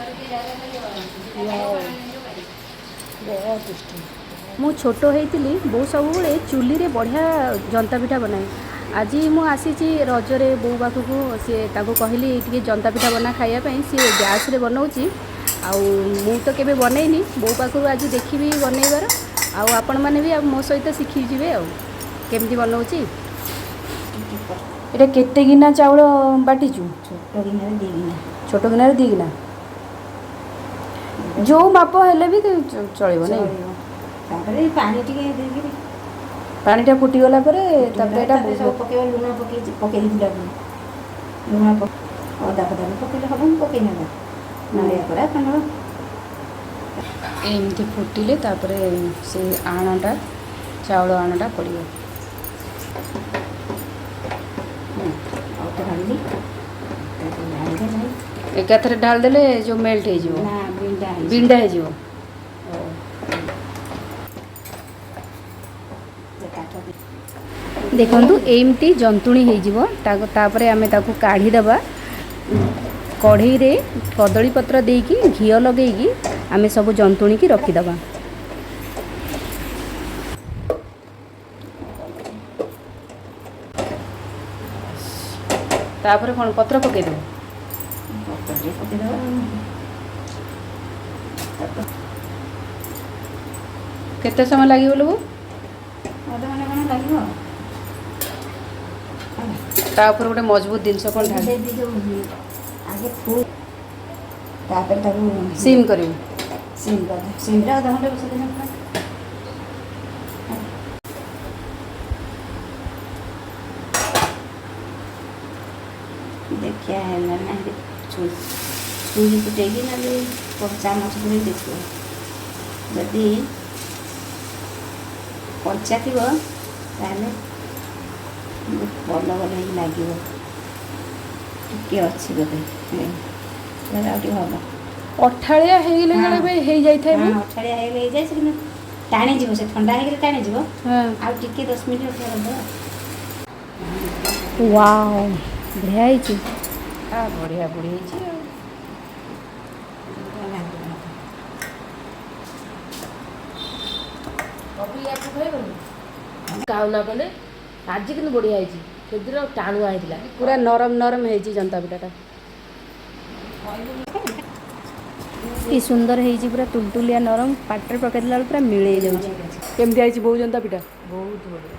Wow, ବହୁତ tasty. ମୁଁ ଛୋଟ ହେଇଥିଲି, ବୋଉ ସବୁବେଳେ ଚୁଲିରେ ବଢ଼ିଆ ଜନ୍ତା ପିଠା ବନାଏ। ଆଜି ମୁଁ ଆସିଛି ରଜରେ ବୋଉ ପାଖକୁ। ସିଏ ତାକୁ କହିଲି, ଟିକେ ଜନ୍ତା ପିଠା ବନା ଖାଇବା ପାଇଁ। ସିଏ ଗ୍ୟାସ୍ରେ ବନଉଛି ଆଉ ମୁଁ ତ କେବେ ବନେଇନି। ବୋଉ ପାଖରୁ ଆଜି ଦେଖିବି ବନେଇବାର ଆଉ ଆପଣମାନେ ବି ଆଉ ମୋ ସହିତ ଶିଖିଯିବେ ଆଉ କେମିତି ବନଉଛି। ଏଇଟା କେତେ ଗିନା ଚାଉଳ ବାଟିଛୁ? ଛୋଟ ଗିନାରେ 2 ଗିନା। ଛୋଟ ଗିନାରେ 2 ଗିନା। ଯେଉଁ ମାପ ହେଲେ ବି ଚଳିବ ନାଇଁ? ଚଳିବ। ତାପରେ ପାଣି ଟିକେ ଦେଇକିରି ପାଣିଟା ଫୁଟିଗଲା ପରେ ତାପରେ ଏଇଟା ତାପରେ ସବୁ ପକେଇବା। ଲୁଣ ପକେଇ ପକେଇ ଦେଇଥିଲି ଆଗରୁ ଲୁଣ। ଅଦା ଫଦା ବି ପକେଇଲେ ହବ, ମୁଁ ପକେଇ ନେବା ନଡ଼ିଆ କୋରା ଖଣ୍ଡ। ଏମିତି ଫୁଟିଲେ ତାପରେ ସେ ଆଣଟା, ଚାଉଳ ଆଣଟା ପଡ଼ିବ। ଆଉ ତ ଢାଳିଲି, ତାକୁ ଢାଳିଦେଲେ ଏକାଥରେ ଢାଳିଦେଲେ ଯେଉଁ ମେଲ୍ଟ ହେଇଯିବ? ନା, ବିଣ୍ଡା ହେଇଯିବ। ବିଣ୍ଡା ହେଇଯିବ। ସେ କାଠ ଦେଖନ୍ତୁ, ଏମିତି ଜନ୍ତୁଣି ହେଇଯିବ ତାକୁ। ତାପରେ ଆମେ ତାକୁ କାଢ଼ିଦେବା। କଢ଼େଇରେ କଦଳୀ ପତ୍ର ଦେଇକି, ଘିଅ ଲଗେଇକି ଆମେ ସବୁ ଜନ୍ତୁଣିକି ରଖିଦେବା। ତାପରେ କ'ଣ ପତ୍ର ପକେଇଦେବ? ପତ୍ର ଟିକେ ପକେଇଦେବା। କେତେ ସମୟ ଲାଗିବ ଲୋ? ଅଧଘଣ୍ଟା ଖଣ୍ଡେ ଲାଗିବ। ତା ଉପରେ ଗୋଟେ ମଜବୁତ ଜିନିଷ କ'ଣ ଢାଳି ଦେବି ଯୋଉ ଆଗେ ଫୁଲ, ତାପରେ ତାକୁ ସିମ୍ କରିବୁ। ସିମ୍ କରିଦେ। ସିମ୍ରେ ଅଧଘଣ୍ଟା ବସେଇଦେଲେ ପୁରା। ଦେଖିବା ହେଲା ନା। ଛୁରୀ ଫୁଟେଇକି ନହେଲେ ଚାମଚ ପୁରେଇ ଦେଖିବ। ଯଦି କଞ୍ଚା ଥିବ, ତାହେଲେ ବଲ ବଲ ହେଇକି ଲାଗିବ। ଟିକେ ଅଛି ବୋଧେ, ଆଉ ଟିକେ ହବ। ଅଠାଳିଆ ହେଇଗଲେ ବି ହେଇଯାଇଥାଏ ବି। ହଁ, ଅଠାଳିଆ ହେଇଗଲେ ହେଇଯାଏ ସେ, କିନ୍ତୁ ଟାଣିଯିବ ସେ। ଥଣ୍ଡା ହେଇଗଲେ ଟାଣିଯିବ। ଆଉ ଟିକେ 10 ମିନିଟ୍ ଅପେକ୍ଷା କରିଦେବା। ୱାଓ, ବଢ଼ିଆ ହେଇଛି। ବଢ଼ିଆ ବଢ଼ି ହେଇଛି ଆଉ। କଫି ୟାକୁ ଖାଇବନି କାଉନା କଲେ। ଆଜି କିନ୍ତୁ ବଢ଼ିଆ ହେଇଛି, ସେଦିନ ଟାଣୁଆ ହେଇଥିଲା। ପୁରା ନରମ ନରମ ହେଇଛି ଜନ୍ତା ପିଠାଟା। କି ସୁନ୍ଦର ହେଇଛି, ପୁରା ତୁଲତୁଲିଆ ନରମ। ପାଟିରେ ପକେଇଦେଲା ବେଳକୁ ପୁରା ମିଳେଇ ଯାଉଛି। କେମିତି ହେଇଛି ବୋଉ ଜନ୍ତା ପିଠା? ବହୁତ ବଢ଼ିଆ।